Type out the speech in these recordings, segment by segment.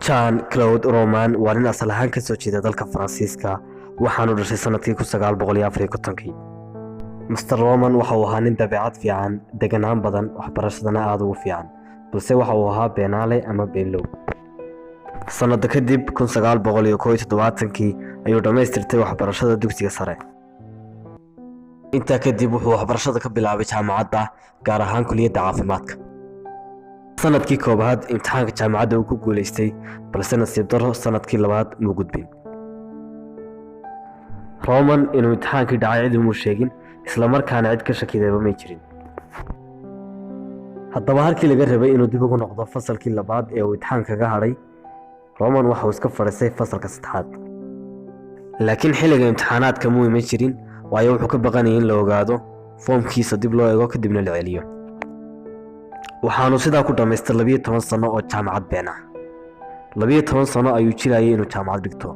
Jean Claude Roman waa nin asal ahaan ka soo jeeda dalka Faransiiska. Waxaanu dhashay sanadkii 1954-kii. Mister Roman waxa uu ahaa nin dabeecad fiican, deganaan badan, waxbarashadana aada ugu fiican, balse waxa uu ahaa beenaale ama beenlow. Sanado kadib, 1971-kii ayuu dhammaystirtay waxbarashada dugsiga sare. Intaa kadib wuxuu waxbarashada ka bilaabay jaamacadda, gaar ahaan kuliyadda caafimaadka. Sanadkii koobaad imtixaanka jaamacadda uu ku guuleystay, balse nasiib daro sanadkii labaad muu gudbin. Roman inuu imtixaankii dhacay cid umuu sheegin, islamarkaana cid ka shakidayba may jirin. Haddaba halkii laga rabay inuu dib ugu noqdo fasalkii labaad ee uu imtixaanka kaga hadhay, Roman waxa uu iska fadhiistay fasalka saddexaad. Laakiin xilliga imtixaanaadka muu iman jirin, waayo wuxuu ka baqanayay in la ogaado, foomkiisa dib loo eego, kadibna la celiyo. Waxaanu sidaa ku dhammaystay 12 sano oo jaamacad been ah. 12 sano ayuu jirayay inuu jaamacad dhigto.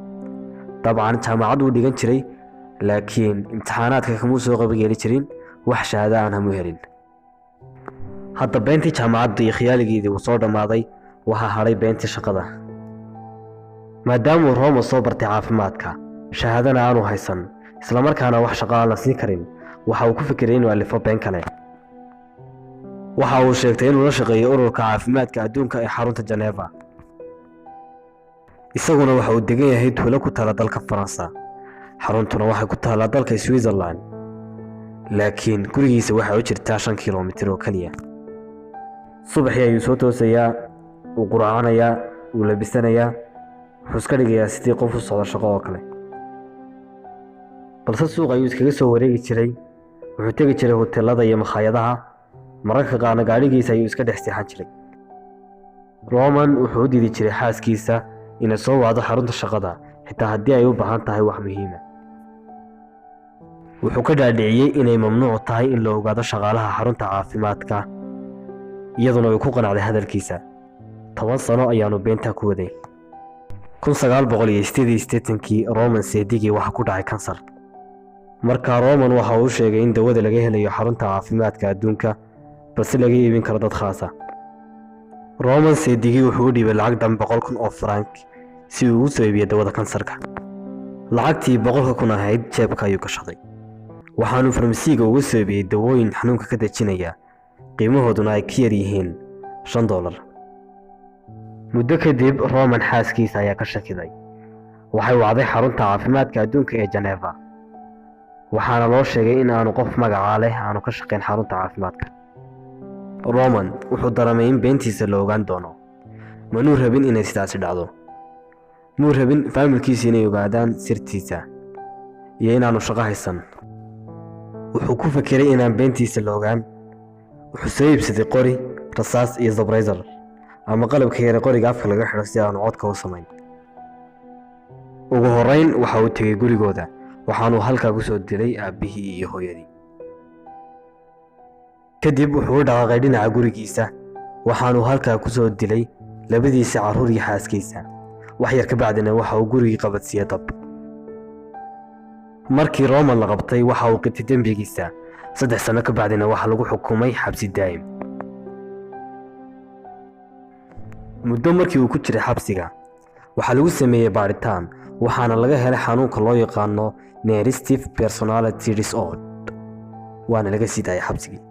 Dabcan jaamacad wuu dhigan jiray, laakiin imtixaanaadka kamuu soo qabangeeli jirin, wax shahaado aan hamu helin. Hadda beentii jaamacadda iyo khiyaaligeedii wuu soo dhammaaday. Waxaa hadhay beentii shaqada. Maadaamuu Roman soo bartay caafimaadka, shahaadana aanu haysan, islamarkaana wax shaqo aan la siin karin, waxa uu ku fikiray inuu alifo been kale. Waxa uu sheegtay inuu la shaqeeyo Ururka Caafimaadka Adduunka ee xarunta Geneva, isaguna waxa uu degan yahay tuulo ku taala dalka Faransa, xaruntuna waxay ku taallaa dalka Switzerland, laakiin gurigiisa waxay u jirtaa 5 kilomitir oo keliya. Subaxii ayuu soo toosayaa, wuu quraacanayaa, wuu labisanayaa, wuxuu iska dhigayaa sidii qof u socdo shaqo oo kale, balse suuq ayuu iskaga soo wareegi jiray. Wuxuu tegi jiray hoteelada iyo makhaayadaha, mararka qaarna gaadhigiisa ayuu iska dhex seexan jiray. Roman wuxuu u diidi jiray xaaskiisa inay soo wacdo xarunta shaqada, xitaa haddii ay u baahan tahay wax muhiima. Wuxuu ka dhaadhiciyey inay mamnuuc tahay in la ogaado shaqaalaha xarunta caafimaadka, iyaduna way ku qanacday hadalkiisa. 10 sano ayaanu beentaa ku waday. 1988-kii Roman seedigii waxaa ku dhacay kansar. Markaa Roman waxa uu sheegay in dawada laga helayo Xarunta Caafimaadka Adduunka, balse laga iibin karo dad khaasa. Roman seedigii wuxuu u dhiibay lacag dhan 100,000 oo frank si uu ugu soo iibiyo dawada kansarka. Lacagtii 100,000 ahayd jeebka ayuu gashaday. Waxaanu farmasiiga uga soo iibiyey dawooyin xanuunka ka dejinaya, qiimahooduna ay ka yar yihiin $5. Muddo kadib Roman xaaskiisa ayaa ka shakiday. Waxay wacday Xarunta Caafimaadka Adduunka ee Geneva, waxaana loo sheegay in aanu qof magacaa leh aanu ka shaqayn xarunta caafimaadka. Roman wuxuu dareemay in beentiisa la ogaan doono. Manuu rabin inay sidaasi dhacdo. Muu rabin faamilkiisa inay ogaadaan sirtiisa iyo inaanu shaqo haysan. Wuxuu ku fekeray inaan beentiisa la ogaan. Wuxuu soo iibsaday qori, rasaas iyo suppressor ama qalabka yare qoriga afka laga xidho si aanu codka u samayn. Ugu horreyn waxa uu tegey gurigooda, waxaanuu halkaa ku soo dilay aabbihii iyo hooyadii. Kadib wuxuu u dhaqaaqay dhinaca gurigiisa, waxaanuu halkaa ku soo dilay labadiisa carruur iyo xaaskiisa. Wax yar ka bacdina waxa uu gurigii qabadsiiyey dab. Markii Roman la qabtay, waxa uu qirtay dembigiisa. 3 sano ka bacdina waxaa lagu xukumay xabsi daa'im. Muddo markii uu ku jiray xabsiga, waxaa lagu sameeyey baadhitaan, waxaana laga helay xanuunka loo yaqaano narcissistic personality disorder, waana laga sii daayay xabsigii.